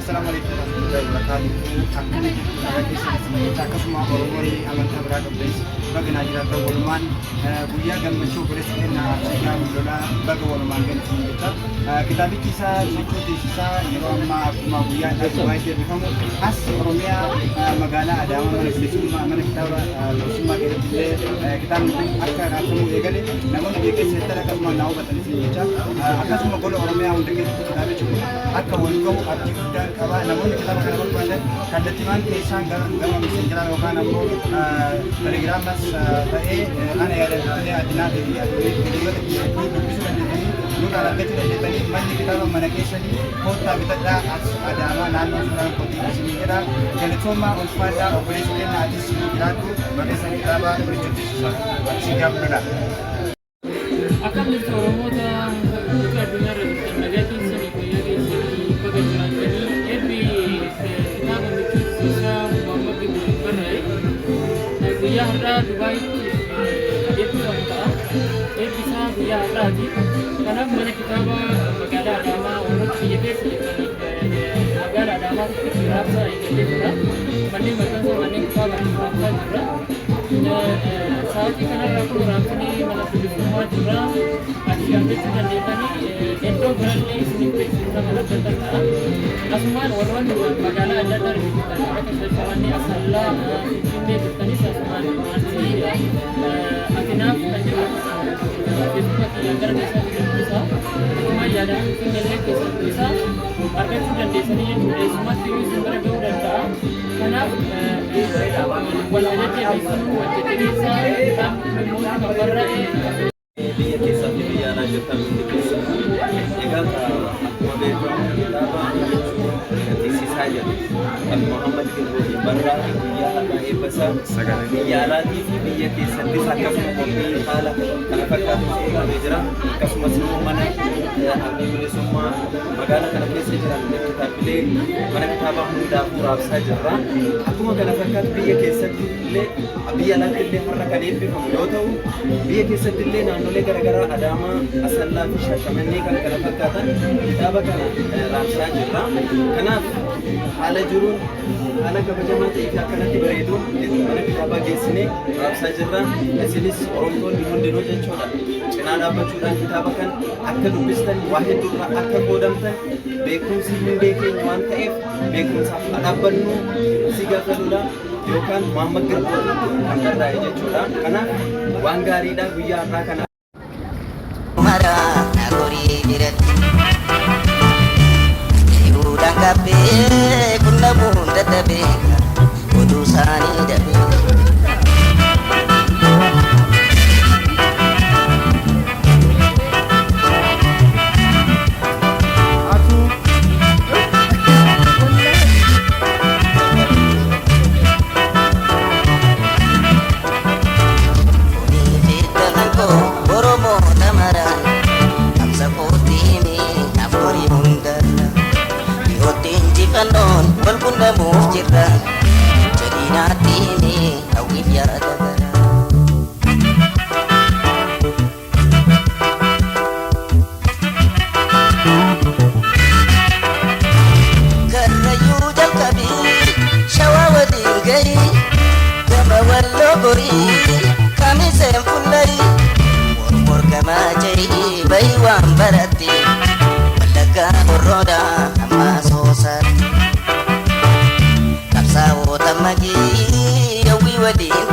Assalamu alaikum warahmatullahi wabarakatuh. Akkam jirtu, nagaa keessan jecha, akkasuma Oromoon amantaa biraa qabdanis baga naa jiraatan. Walumaan guyyaa gammachuu obboleessa keenya Absigaa Lolaa baga walumaan galchiin jecha. Kitaabichi isaa Michuu Tiisisaa yeroo ammaa akkuma guyyaa isaa Dubaayitti eebbifamu, as Oromiyaa magaalaa Adaamaa mana bilisummaa, mana kitaaba bilisummaa keessatti illee kitaabni kun akka raabsamuu eegale namoonni biyya keessa jirtan akkasuma naa hubatanis jecha. Akkasuma gola Oromiyaa hunda keessatti kitaabichi kun akka wal ga'u abdii guddaan qaba. Namoonni kitaaba kana barbaadan kallattimaan keessaan gama Messengeraa yookaan ammoo Telegramas ta'ee ana yaadattee addinaa fi hiriyoota hedduu dubbisuu dandeettanii, nurraan argachuu dandeettanii. Manni kitaaba mana keessanii, koottaa bitadhaa, as Adaamaa naannoo suuraan kotii isinii jedha. Galatoomaa, ulfaadhaa. Obboleessa keenya, atis jiraadhu. Barreessan kitaaba Michuu Tiisisaa Absigaa Lolaa. Akkam jirtu Oromoota guutuu addunyaarra jirtan? Nagaa keessanii, fayyaa keessanii, baga jiraattanii. Eebbi kitaaba Michuu Tiisisaa Muhammad Gibboon barraa'e guyyaa har'aa Dubaayitti eebbifamu ta'a. Eebbi isaa guyyaa har'aati. Kanaaf mana kitaaba magaalaa Adaamaa, warroota biyya keessa jirtaniif, magaalaa Adaamaatti raabsaa eegallee jira. Manneen maxxansa manneen kitaabaa raabsaa jirra. Sa'aatii kanarraa kun raabsinee mana bilisummaa jirra. Achi argachuu dandeessanii, iddoo birallee isiniif beeksisa kan argattan ta'a. Asumaan warroonni magaalaa adda addaa jirtan, akka Shashamannee, Asallaa, Finfinnee jirtanis, asumaan maatii Atinaaf kan jedhu Feesbuuka kiyyaan gara keessatti dubbisa. Akkuma yaada Finfinnee keessa dubbisa. Argachuu dandeessanii jechuudha. Eessumatti iyyuu isin bira ga'uu danda'a. Kanaaf wal jajjabeessinu, wal jajjabeessaa. Kitaabni kun immoo kan barraa'e Biyya keessaa fi biyya alaa jirtan hundi keessan, egaa akkuma beekamu kitaaba Michuu Tiisisaa jedhu kan Muhammad Girbootiin barraa'e guyyaa har'aa eebba isaa biyya alaatii fi biyya keessattis akkasuma qophii haala kana fakkaatu xumuramee jira. Akkasumas immoo mana abdii bilisummaa magaalaa kana keessa jiran kitaabbilee mana kitaabaa hundaafuu raabsaa jirra. Akkuma kana fakkaatu biyya keessatti illee biyya alaatti illee har'a kan eebbifamu yoo ta'u, biyya keessatti illee naannolee garaagaraa Adaamaa, Asallaa fi Shaashamannee kan kana fakkaatan kitaaba kana raabsaa jirra. Kanaaf haala jiruun haala kabajamaa ta'ee fi akkanatti bareeduun mana kitaabaa geessinee raabsaa jirra. Isinis Oromtoonni hundinuu jechuudha. Cinaa dhaabbachuudhaan kitaaba kan akka dubbistan, waa hedduurraa akka qoodamtan, beekumsi hundee keenya waan ta'eef beekumsaaf haa dhaabbannu. Si gaafa lolaa yookaan Muhammad Girbootiin kan barraa'e jechuudha. Kanaaf waan gaariidha guyyaa har'aa kana. Mara na gorii biratti Yihuudaan gaabbee qunnamuun dadhabee, oduu isaanii dhabee. Oromoota maraan dhamsa kootti himi, naaf gorii hundarra. Dhiyootti injifannoon wal qunnamuuf jirra jedhiinaatti himi, hawwiif yaada gara. Karrayyuu jalqabii, Shawaa waliin gahii, gama Walloo gorii, kamiseen fullarii, mormor gamaa jahii, bahi waan baratti, Wallaggaa Horroodha amma Soosaatti. Qabsaa'oota magii hawwii waliin.